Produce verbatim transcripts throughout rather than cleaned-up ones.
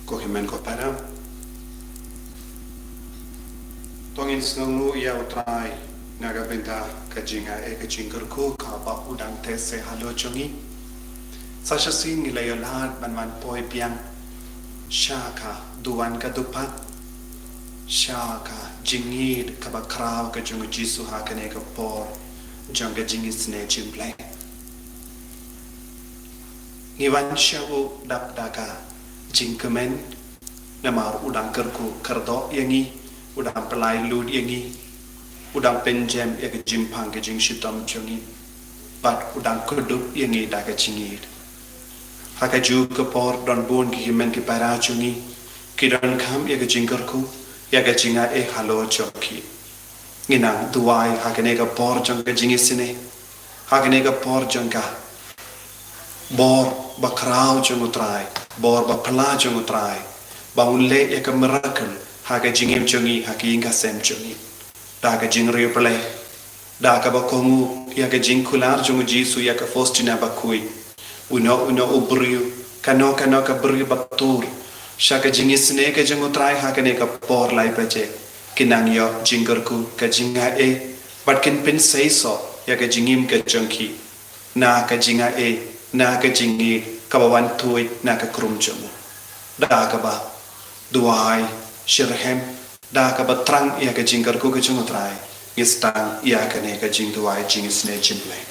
Ko hynmen ko para, to ngin sngewnguh ïa U Trai na ka bynta ka jingaiei ka jingkyrkhu kaba u dang teh seh halor jong ngi. Sa shisien ngi la ïoh lad ban wan poi biang sha ka duwan ka dupat, sha ka jingïeid kaba khraw ka jong U Jisu ha kane ka por jong ka jingisynei jingblei. Ngi wan sha u dap da ka jingkmen, namar u dang kyrkhu kyrdoh ïa ngi, u dang pynlait lut ïa ngi, u dang pynjem ïa ka jingpang ka jingshitom jong ngi, bad u dang kdup ïa ngi da ka jingïeid. Ha kajuh ka por don bun ki hynmen ki para jong ngi ki donkam ïa ka jingkyrkhu, ïa ka jingaiei halor jong ki. Ngi nang duwai ha kane ka por jong ka jingisynei, ha kane ka por jong ka bor bakhraw jong U Trai, bor baphylla jong U Trai, ba un leh ïa ka miracle ha ka jingim jong ngi, ha ka ïing ka sem jong ngi. Da ka jingriewblei, da kaba kohnguh ïa ka jingkular jong U Jisu ïa ka Faustina bakhuid, uno uno u briew, kano kano ka briew ba tur sha ka jingisynei ka jong U Trai ha kane ka por lai baje, ki nang ïoh jingkyrkhu ka jingaiei, bad kin pynseisoh ïa ka jingim ka jong ki na ka jingaiei, na ka jingïeid kaba wan thuid na ka khrum jong u. Da kaba duwai shitrhem, da kaba thrang ïa ka jingkyrkhu ka jong U Trai, ngi sdang ïa kane ka jingduwai jingisynei jingblei.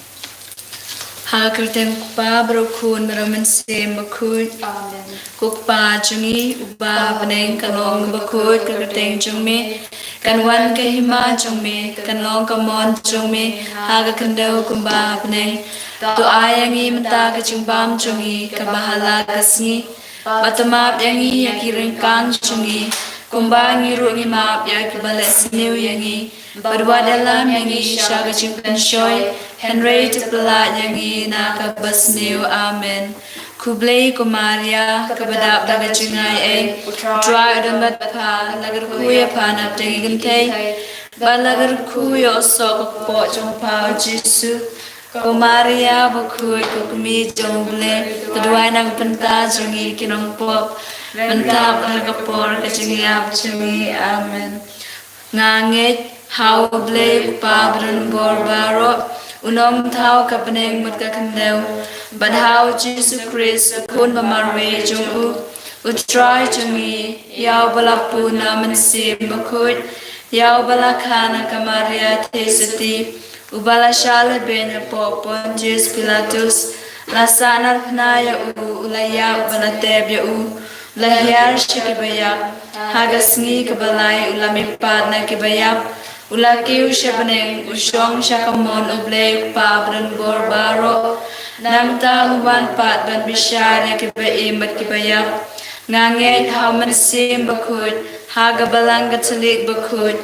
Ha ka kyrteng U Kpa, bad U Khun, bad U Mynsiem Bakhuid. Amen. Ko Kpa jong ngi uba ha bneng, kan long bakhuid ka kyrteng jong me, kan wan ka hima jong me, kan long ka mon jong me ha ka khyndew kumba ha bneng. To ai ïa ngi mynta ka jingbam jong ngi kaba ha la ka sngi, bad to map ïa ngi ïa ki ryngkang jong ngi, kumba ngi ruh ngi map ïa kiba leh sniew ïa ngi. Bad wat ïalam ïa ngi sha ka jingpynshoi, hynrei to pyllait ïa ngi na ka basniew. Amen. Khublei ko Maria, kaba dap da ka jingaiei, U Trai u don bad pha, la kyrkhu ïa pha na pdeng ki kynthei, bad la kyrkhu ïa u soh ka kpoh jong pha U Jisu. Ko Maria bakhuid, ko kmie jong U Blei, to duwai na ka bynta jong ngi ki nongpop, mynta bad ha ka por ka jingïap jong ngi. Amen. Nga ngeit ha U Blei U Kpa badonbor baroh, u nongthaw ka bneng bad ka khyndew, bad ha U Jisu Khrist, u Khun ba marwei jong u, U Trai jong ngi, ïa uba la pun na U Mynsiem Bakhuid, ïa uba la kha na ka Maria Theisotti, uba la shah lehbeiñ hapoh Pontius Pilatus, la sahnarphna ïa u, u la ïap bad la tep ïa u, u la hiar sha kiba ïap, ha ka sngi kaba lai u la mihpat na kiba ïap, u la kiew sha bneng, u shong sha kamon U Blei U Kpa badonbor baroh. Nangta un wan pat ban bishar ïa kiba im bad kiba ïap. Nga ngeit ha U Mynsiem Bakhuid, ha ka Balang Katholik bakhuid,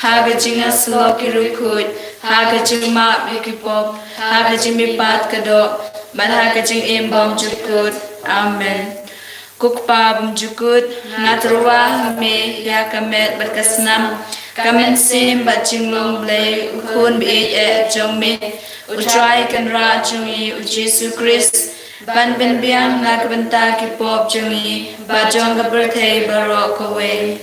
ha ka jingïasyllok ki riewkhuid, ha ka jingmap ïa ki pop, ha ka jingmihpat ka doh, bad ha ka jingim bymjukut. Amen. Ko Kpa bymjukut, nga tyrwa ha me ïa ka met bad ka snam, ka mynsiem bad jinglong Blei, U Khun baieit eh jong me, U Trai Kynrad jong ngi U Jisu Khrist, ban pynbiang na ka bynta ki pop jong ngi bad jong ka pyrthei baroh kawei.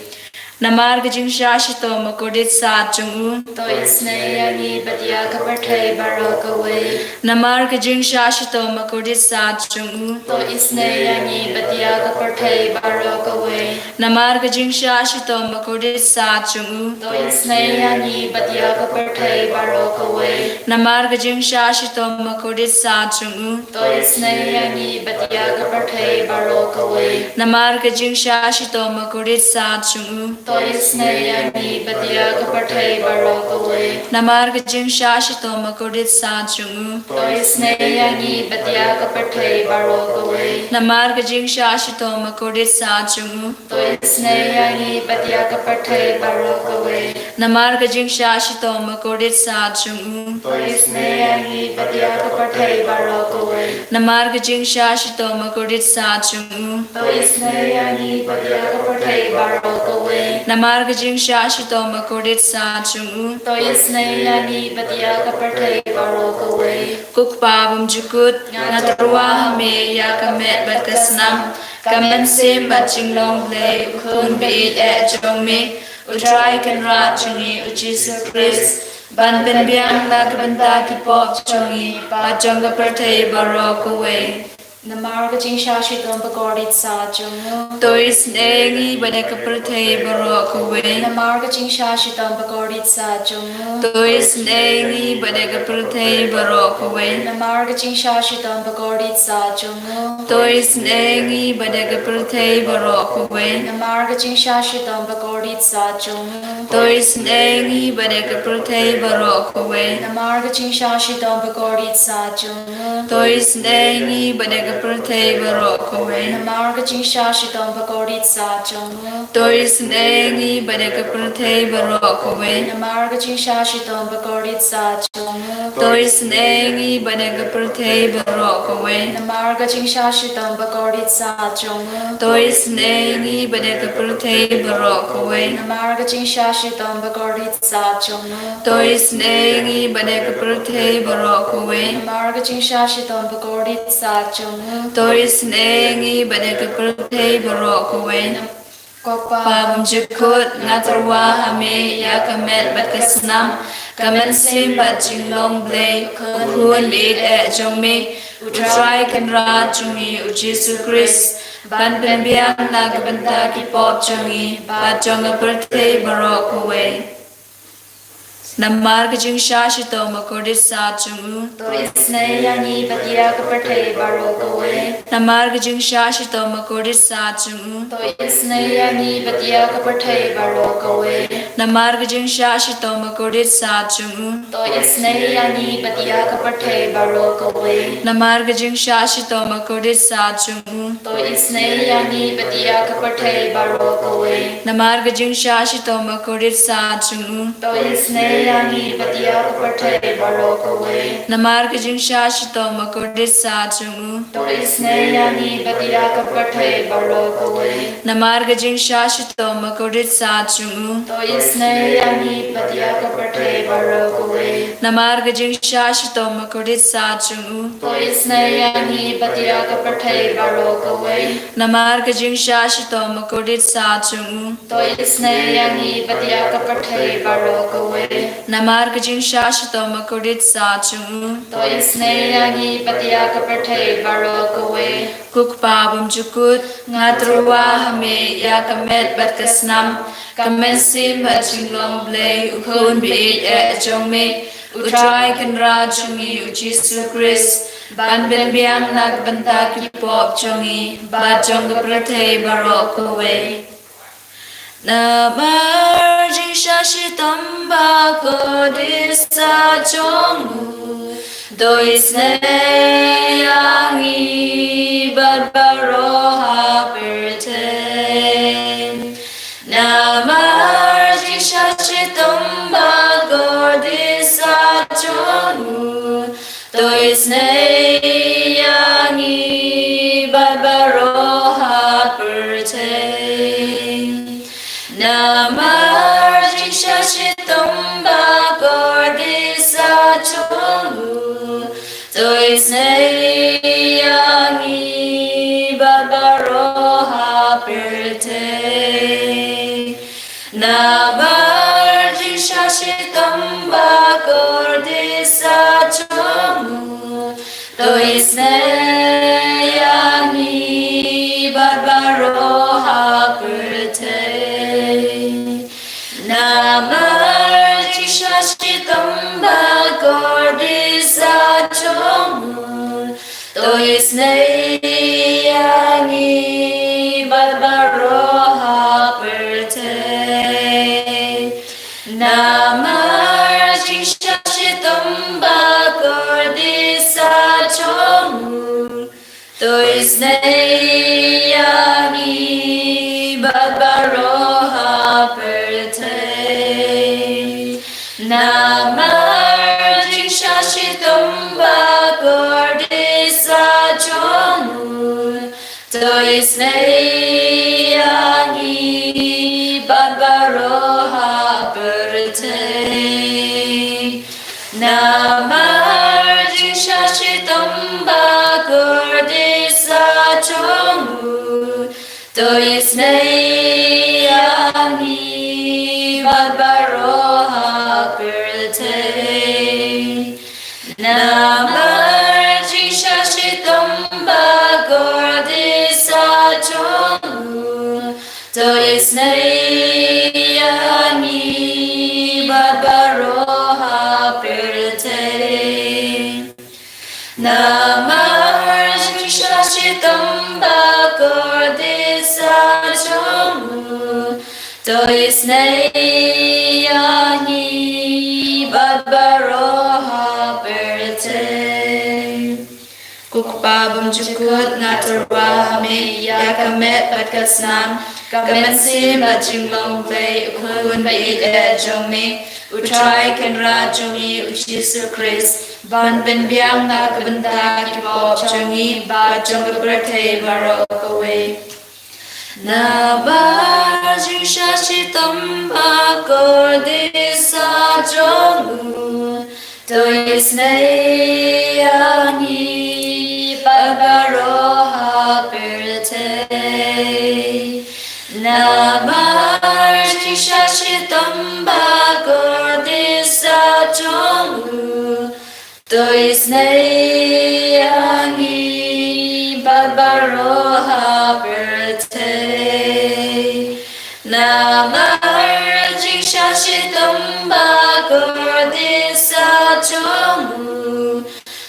Namar ka jingshah shitom bakordit sat jong u, to isynei ïa ngi bad ïa ka pyrthei baroh kawei. Namar ka jingshah shitom bakordit sat jong u, to isynei ïa ngi bad ïa ka pyrthei baroh kawei. Namar ka jingshah shitom bakordit sat jong u, to isynei ïa ngi bad ïa ka pyrthei baroh kawei. Namar ka jingshah shitom bakordit sat jong u, to isynei ïa ngi bad ïa ka pyrthei baroh kawei. Namar ka jingshah shitom bakordit sat jong u, to isynei ïa ngi bad ïa ka pyrthei baroh kawei. Namar ka jingshah shitom bakordit sat jong u, to isynei ïa ngi bad ïa ka pyrthei baroh kawei. Namar ka jingshah shitom bakordit sat jong u, to isynei ïa ngi bad ïa ka pyrthei baroh kawei. Namar ka jingshah shitom bakordit sat jong u, to isynei ïa ngi bad ïa ka pyrthei baroh kawei. Namar ka jingshah shitom bakordit sat jong u, to isynei ïa ngi bad ïa ka pyrthei baroh kawei. Namar ka jingshah shitom bakordit sah jong u. To isynei ïa ngi bad ïa ka pyrthei baroh kawei. Ko Kpa bymjukut, nga tyrwa ha me ïa ka met bad ka snam, ka mynsiem bad jinglong Blei, u Khun baieit eh jong me, u Trai Kynrad jong ngi u Jisu Khrist, ban pynbiang na ka bynta ki pop jong ngi bad jong ka pyrthei baroh kawei. Namar ka jingshah shitom bakordit sah jong u. To isynei ïa ngi bad ïa ka pyrthei baroh kawei. Namar ka jingshah shitom bakordit sah jong u. To isynei ïa ngi bad ïa ka pyrthei baroh kawei. Namar ka jingshah shitom bakordit sah jong u. To isynei ïa ngi bad ïa ka pyrthei baroh kawei. Namar ka jingshah shitom bakordit sah jong u. To isynei ïa ngi bad ïa ka pyrthei baroh kawei. Namar ka jingshah shitom bakordit sah jong u. To isynei ïa ngi bad ïa ka pyrthei baroh kawei. Namar ka jingshah shitom bakordit sah jong u. To isynei ïa ngi bad ïa ka pyrthei baroh kawei. Namar ka jingshah shitom bakordit sah jong u. To isynei ïa ngi bad ïa ka pyrthei baroh kawei. Namar ka jingshah shitom bakordit sah jong u. To isynei ïa ngi bad ïa ka pyrthei baroh kawei. Namar ka jingshah shitom bakordit sah jong u. To isynei ïa ngi bad ïa ka pyrthei baroh kawei. Namar ka jingshah shitom bakordit sah jong u. To isynei ïa ngi bad ïa ka pyrthei baroh kawei. Ko Kpa bymjukut, nga tyrwa ha me ïa ka met bad ka snam, ka mynsiem bad jinglong Blei, u Khun baieit eh jong me, u Trai Kynrad jong ngi u Jisu Khrist, ban pynbiang na ka bynta ki pop jong ngi bad jong ka pyrthei baroh kawei. Namar ka jingshah shitom bakordit sah jong u. To isynei ïa ngi bad ïa ka pyrthei baroh kawei. Namar ka jingshah shitom bakordit sah jong u. To isynei ïa ngi bad ïa ka pyrthei baroh kawei. Namar ka jingshah shitom bakordit sah jong u. To isynei ïa ngi bad ïa ka pyrthei baroh kawei. Namar ka jingshah shitom bakordit sah jong u. To isynei ïa ngi bad ïa ka pyrthei baroh kawei. Namar ka jingshah shitom bakordit sah jong u. To isynei ïa ngi bad ïa ka pyrthei baroh kawei. Namar ka jingshah shitom bakordit sah jong u. To isynei ïa ngi bad ïa ka pyrthei baroh kawei. Namar ka jingshah shitom bakordit sah jong u. To isynei ïa ngi bad ïa ka pyrthei baroh kawei. Namar ka jingshah shitom bakordit sah jong u. To isynei ïa ngi bad ïa ka pyrthei baroh kawei. Namar ka jingshah shitom bakordit sah jong u. To isynei ïa ngi bad ïa ka pyrthei baroh kawei. Namar ka jingshah shitom bakordit sah jong u. To isynei ïa ngi bad ïa ka pyrthei baroh kawei. Ko Kpa bymjukut, nga tyrwa ha me ïa ka met bad ka snam, ka mynsiem bad jinglong Blei, u Khun baieit eh jong me, u Trai Kynrad jong ngi u Jisu Khrist, ban pynbiang na ka bynta ki pop jong ngi bad jong ka pyrthei baroh kawei. Namar jingshah shitom bakordit sah jong u, to isynei ïa ngi bad baroh ha pyrthei. Namar jingshah shitom bakordit sah jong u, to isynei ïa ngi bad baroh ha pyrthei. Namar jingshah shitom bakordit sah jong u, to isynei ïa ngi bad baroh ha pyrthei. Namar jingshah shitom bakordit sah jong u, to isynei ïa ngi bad baroh ha pyrthei. Namar jingshah shitom bakordit sah jong u, to isynei ïa ngi bad baroh ha pyrthei. Namar jingshah shitom bakordit sah jong u, to isynei ïa ngi bad baroh ha pyrthei. Namar jingshah shitom bakordit sah jong u, to isynei ïa ngi bad baroh ha pyrthei. Namar jingshah shitom ba kordit sa jong u, to isynei ïa ngi bad baroh ha pyrthei. Namar jingshah shitom ba kordit sa jong u, to isynei ïa ngi bad baroh ha pyrthei. Namar jingshah shitom ba kordit sa jong u, to isynei ïa ngi bad baroh ha pyrthei. Ko Kpa bymjukut, nga tyrwa ha me ïa ka met bad ka snam, ka mynsiem bad jinglong Blei u khun ba ïeit eh jong me, U Trai Kynrad jong ngi U Jisu Khrist, ban pynbiang na ka bynta ki pop jong ngi bad jong ka pyrthei baroh kawei. Namar jingshah shitom ba kordit sa jong u, to isynei ïa ngi bad baroh ha pyrthei. Namar jingshah shitom ba kordit sa jong u, to isynei ïa ngi bad baroh ha pyrthei. Namar jingshah shitom ba kordit sa jong u,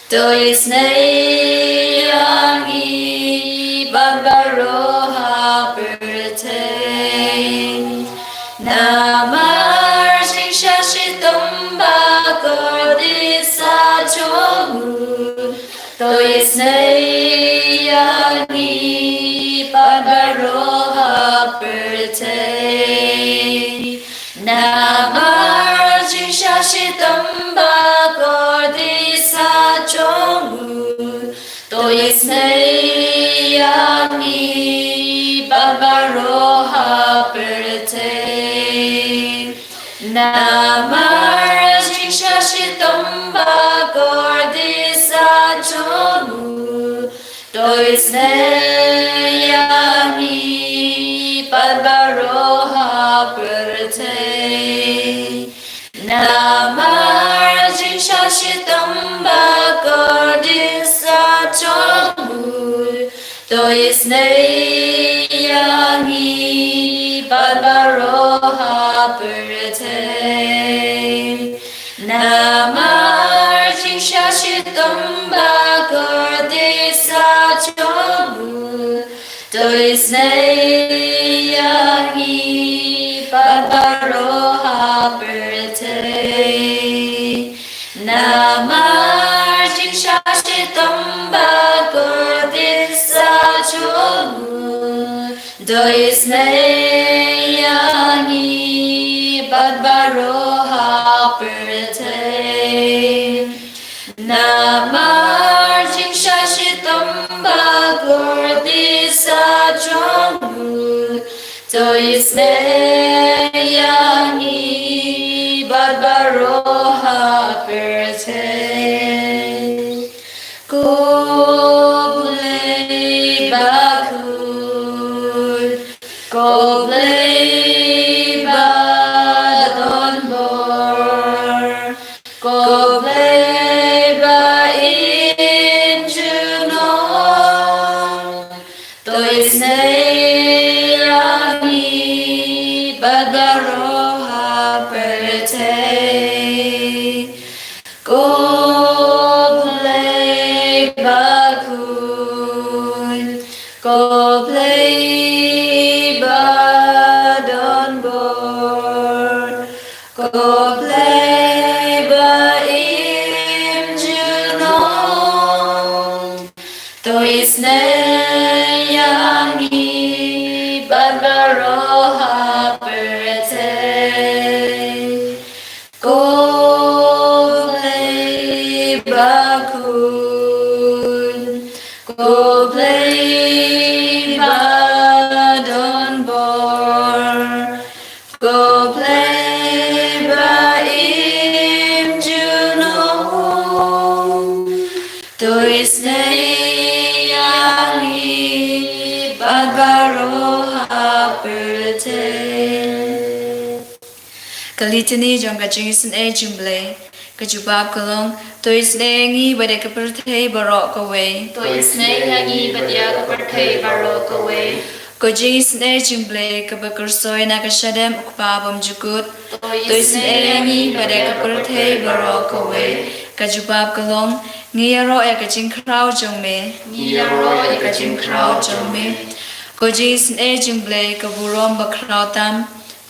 to isynei ïa ngi bad baroh ha pyrthei. Namar jingshah shitom ba kordit sa jong u, to isynei ïa ngi bad baroh ha pyrthei. Namar jingshah shitom ba kordit sa jong u, to isynei ïa ngi bad baroh ha pyrthei. Namar jingshah shitom ba kordit sa jong u, to isynei ïa ngi bad baroh ha pyrthei. Namar jingshah shitom ba kordit sa jong u, to isynei ïa ngi bad baroh ha pyrthei. Namar jingshah shitom ba kordit sa jong u, to isynei ïa ngi bad baroh ha pyrthei. Namar jingshah shitom ba kordit sa jong u, to isynei ïa ngi bad baroh ha pyrthei. Namar jingshah shitom ba kordit sa jong u, to isynei ïa ngi bad baroh ha pyrthei. Ko Blei bakhuid, ko Blei ba don bor, ko Blei ba im junom, to isynei ïa ngi bad baroh ha pyrthei. Ko Blei bakhuid, ko Blei ba don bor, ko Blei ba im junom, to isynei ïa ngi bad baroh ha pyrthei. Ko Blei bakhuid, ko Blei ba don bor, ko To isynei ïa ngi bad baroh ha pyrthei. Ka Litany jong ka jingisynei jong U Blei. Ka jubab ka long: To isynei ïa ngi bad ïa ka pyrthei baroh kawei. To isynei ïa ngi bad ïa ka pyrthei baroh kawei. Ko jingisynei jong U Blei kaba kyrsoi na ka shadem U Kpa bymjukut. To isynei ïa ngi bad ïa ka pyrthei baroh kawei. Ka jubab ka long: Ngi ïaroh ïa ka jingkhraw jong me. Ngi ïaroh ïa ka jingkhraw jong me. Ko jingisynei jong U Blei ka burom bakhraw tam.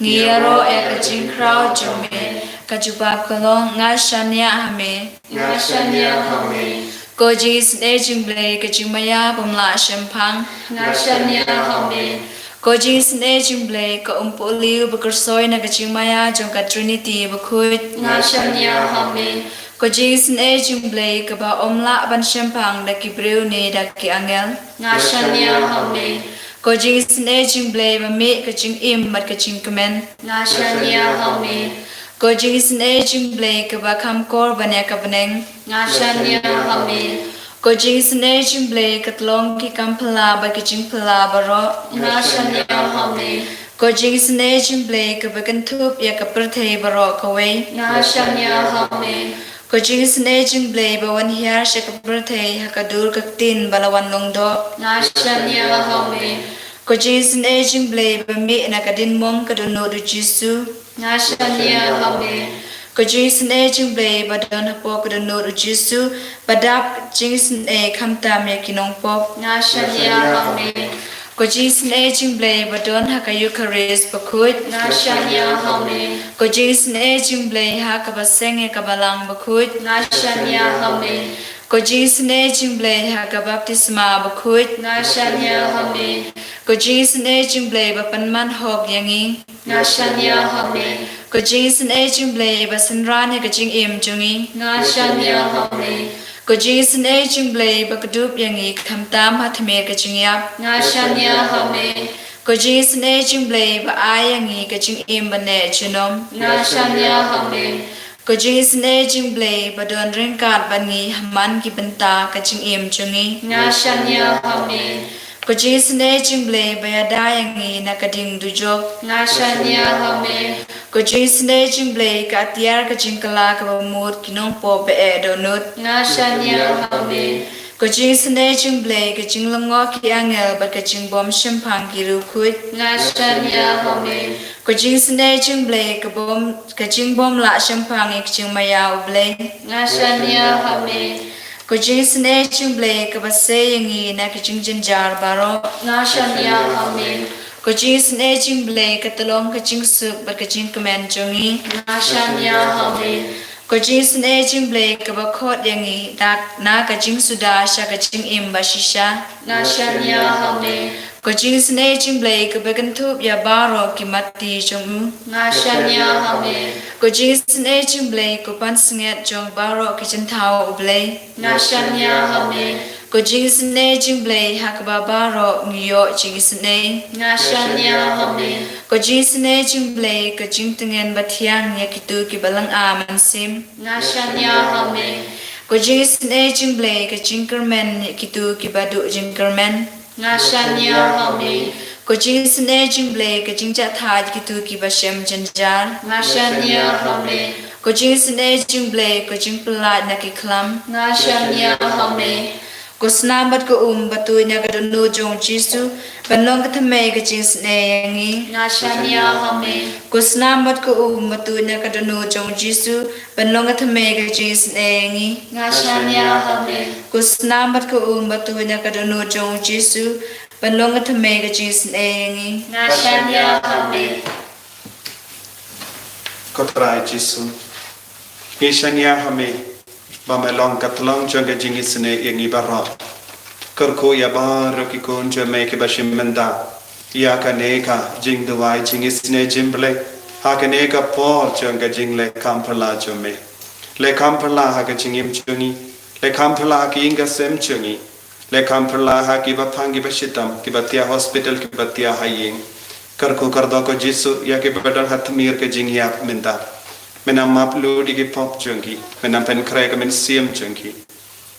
Ngi ïaroh ïa ka jingkhraw jong me. Ka jubab ka long: Nga shaniah ha me. Nga shaniah ha me. Ko jingisynei jong U Blei ka jingmaïa bym lah shemphang. Nga shaniah ha me. Ko jingisynei jong U Blei ka umpohliew ba kyrsoi na ka jingmaïa jong ka Trinity bakhuid. Nga shaniah ha me. Ko jingisynei jong U Blei kaba ym lah ban shemphang da ki briew ne da ki angel. Nga shaniah ha me. Ko jingisynei jong U Blei ba mih ka jingim bad ka jingkmen. Nga shaniah ha me. Ko jingisynei jong U Blei kaba kham kor ban ïa ka bneng. Nga shaniah ha me. Ko jingisynei jong U Blei ka tlong ki kam phylla bad ki jingphylla baroh. Nga shaniah ha me. Ko jingisynei jong U Blei kaba kynthup ïa ka pyrthei baroh kawei. Nga shaniah ha me. Ko jingisynei jong U Blei ba wan hiar sha ka pyrthei ha ka dur ka ktien ba la wan long doh. Nga shaniah ha me. Ko jingisynei jong U Blei ba mih na ka diengmong ka dohnud U Jisu. Nga shaniah ha me. Ko jingisynei jong U Blei ba don hapoh ka dohnud U Jisu, ba dap jingisynei khamtam ïa ki nongpop. Nga shaniah ha me. Ko jingisynei jong U Blei ba don ha ka Eukharist bakhuid. Nga shaniah ha me. Ko jingisynei jong U Blei ha kaba seng ïa ka balang bakhuid. Nga shaniah ha me. Ko jingisynei jong U Blei ha ka baptisma bakhuid. Nga shaniah ha me. Ko jingisynei jong U Blei ba pynman hok ïa ngi. Nga shaniah ha me. Ko jingisynei jong U Blei ba synran ïa ka jingim jong ngi. Nga shaniah ha me. Ko jingisynei jong U Blei ba kdup ïa ngi khamtam ha tmier ka jingïap. Nga shaniah ha me. Ko jingisynei jong U Blei ba ai ïa ngi ka jingim ba neh junom. Nga shaniah ha me. Ko jingisynei jong U Blei ba don ryngkat bad ngi ha man ki bynta ka jingim jong ngi. Nga shaniah ha me. Ko jingisynei jong U Blei ba ïada ïa ngi na ka ding dujok. Nga shaniah ha me. Ko jingisynei jong U Blei ka atiar ka jingkylla kaba mut ki nongpop ba eh dohnud. Nga shaniah ha me. Ko jingisynei jong U Blei ka jinglyngngoh ki angel bad ka jingbym shemphang ki riewkhuid. Nga shaniah ha me. Ko jingisynei jong U Blei ka bym, ka jingbym lah shemphang ïa ka jingmaïa U Blei. Nga shaniah ha me. Ko jingisynei jong U Blei kaba sei ïa ngi na ka jingjynjar baroh. Nga shaniah ha me. Ko jingisynei jong U Blei ka tlong ka jingsuk bad ka jingkmen jong ngi. Nga shaniah ha me. Ko jingisynei jong U Blei kaba khot ïa ngi dak na ka jingsuda sha ka jingim bashisha. Nga shaniah ha me. Ko jingisynei jong U Blei kaba kynthup ïa baroh ki matti jong u. Nga shaniah ha me. Ko jingisynei jong U Blei ko pansngiat jong baroh ki jingthaw U Blei. Nga shaniah ha me. Ko jingisynei jong U Blei ha kaba baroh ngi ïoh jingisynei. Nga shaniah ha me. Ko jingisynei jong U Blei ka jingtngen bathiang ïa kito kiba lynga mynsiem. Nga shaniah ha me. Ko jingisynei jong U Blei ka jingkyrmen ïa kito kiba duh jingkyrmen. Nga shaniah ha me. Ko jingisynei jong U Blei ka jingjahthait ïa kito kiba shem jynjar. Nga shaniah ha me. Ko jingisynei jong U Blei ka jingpyllait na ki khlam. Nga shaniah ha me. Ko snam bad ko um ba tuid na ka dohnud jong U Jisu ban long ka thymmei ka jingisynei ïa ngi. Nga shaniah ha me. Ko snam bad ko um ba tuid na ka dohnud jong U Jisu ban long ka thymmei ka jingisynei ïa ngi. Nga shaniah ha me. Ko snam bad ko um ba tuid na ka dohnud jong U Jisu ban long ka thymmei ka jingisynei ïa ngi. Nga shaniah ha me. Ko Trai Jisu, ngi shaniah ha me ba me long ka tlong jong ka jingisynei ïa ngi baroh. Kyrkhu ïa baroh ki khun jong me kiba shim bynta ïa kane ka jingduwai jingisynei jong U Blei ha kane ka por jong ka jingleh kham phylla jong me. Leh kham phylla ha ka jingim jong ngi. Leh kham phylla ha ka ïing ka sem jong ngi. Leh kham phylla ha kiba phang kiba shitom, kiba thiah hospital, kiba thiah ha ïing. Kyrkhu kyrdoh ko Jisu ïa kiba don ha tmier ka jingïap mynta. Me nang map lut ïa ki pop jong ki. Me nang pynkhreh ka mynsiem jong ki.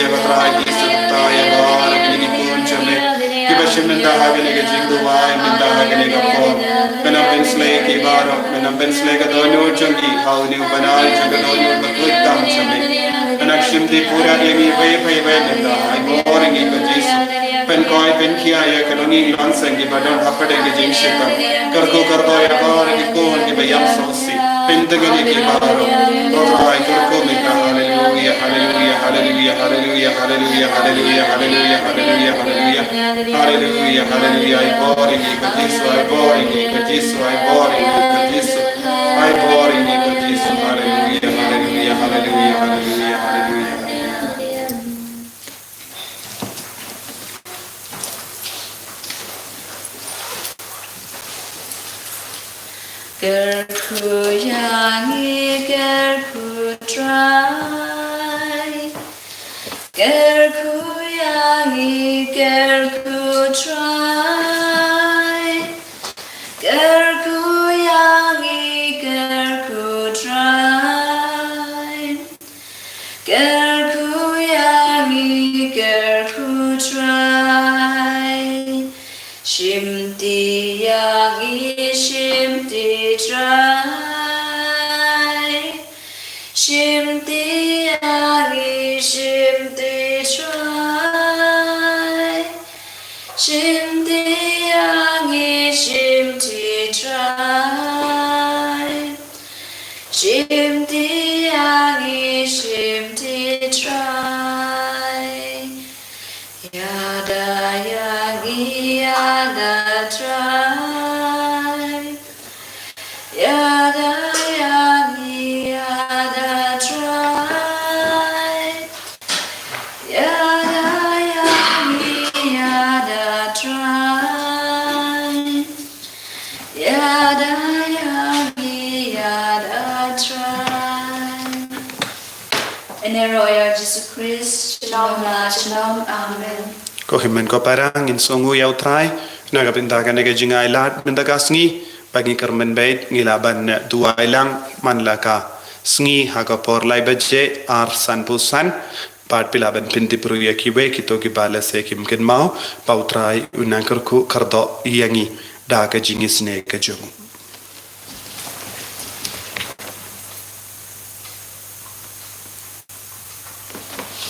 Haleluya, ko Trai Jisu, ta ïa baroh kine ki khun jong me kiba shim mynta ha kane ka jingduwai, mynta ha kane ka por. Men ym pynsleh ïa ki baroh, men ym pynsleh ïa ka dohnud jong ki ha une u bnai jong ka dohnud bakhuid tam jong me. Men ym shim dih pura ïa ngi iwei pa iwei mynta, ai bor ïa ngi ko Jisu. Pynkoit pynkhia ïa ka longïing longseng kiba don hapdeng ka jingshitom. Kyrkhu kyrdoh ïa baroh ki khun kiba ïam sngewsih. Pyntngen ïa ki baroh. Ko Trai, kyrkhu mynta. Haleluya, haleluya, haleluya, haleluya, haleluya, haleluya, haleluya, haleluya, haleluya. Haleluya, haleluya. Ai bor ïa ngi ko Jisu, ai bor ïa ngi ko Jisu, ai bor ïa ngi ko Jisu. Ai bor ïa ngi ko Jisu. Haleluya, haleluya, haleluya, haleluya, haleluya. Kyrkhu ïa ngi, kyrkhu Trai. Kyrkhu ïa ngi, kyrkhu Trai. Kyrkhu ïa ngi, kyrkhu Trai. Kyrkhu ïa ngi, kyrkhu Trai. Shimti ïa ngi, shimti Trai. Shimti ïa ngi, shimti Trai. Shimti ïa ngi, shimti Trai. Shimti ïa ngi, shimti Trai. Ïada ïa ngi, ïada Trai. Ïada ïa ngi, ïada Trai. Ïada ïa ngi, ïada Trai. Ïada ïa ngi, ïada Trai. Ïaroh ïa u Jisu Khrist, shalom la shalom, amen. Ko hynmen ko para, ngin sngewnguh ïa u Trai na ka bynta kane ka jingailad mynta ka sngi, ba ngi kyrmen beit ngi lah ban duwai lang man la ka sngi ha ka por lai baje ar sanphew san. Bad phi lah ban pyntip ruh ïa kiwei kito kiba lehse kim kynmaw ba u Trai u nang kyrkhu kyrdoh ïa ngi da ka jingisynei ka jong u.